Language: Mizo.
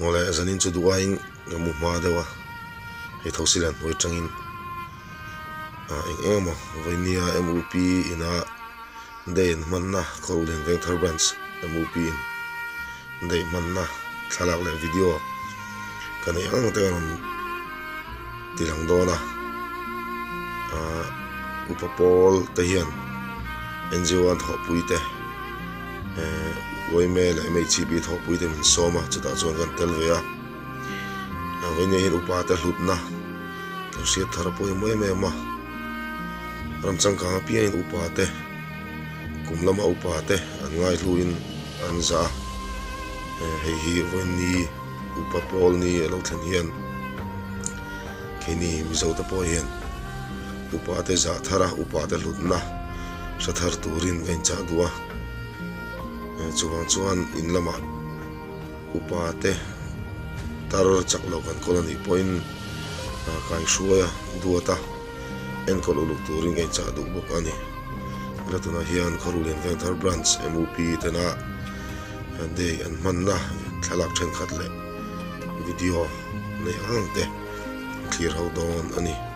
Ngawleh zanin chu duh aiin ka mu hma deuh a, hei thosi lian hnuai atangin ah eng eng emaw vawinia MUP ina day an hmanna Khawruhlian Vengthar Branch MUP in day hmanna thlalak leh video ka neih ang te ka rawn ti lang dawn a ah upa pawl te hian NGO an thawhpui te eh uaime leh MHCP thawhpui te min sawm a chutah chuan kan tel ve a vawiin hian upa te hlutna kan hriat thar a pawimawh em em a ram changkang apiangin upa te kum lama upa te an ngaihluin an zah a hei hi vawiin ni upa pawl ni a lo thlen hian keini mizo te pawh hian upa te zah thar a upa te hlutna hre thar turin ka inchah duh a chuvang chuan in lamah upa te tar chak lo kan kawl a nih pawhin kaihruai a duat a enkawl uluk turin ka inchah duh bawk a ni. Hela tunah hian Khawruhlian Vengthar Branch MUP tena day an hmanna thlalak thenkhat leh video nei ang te thlir ho dawn a ni.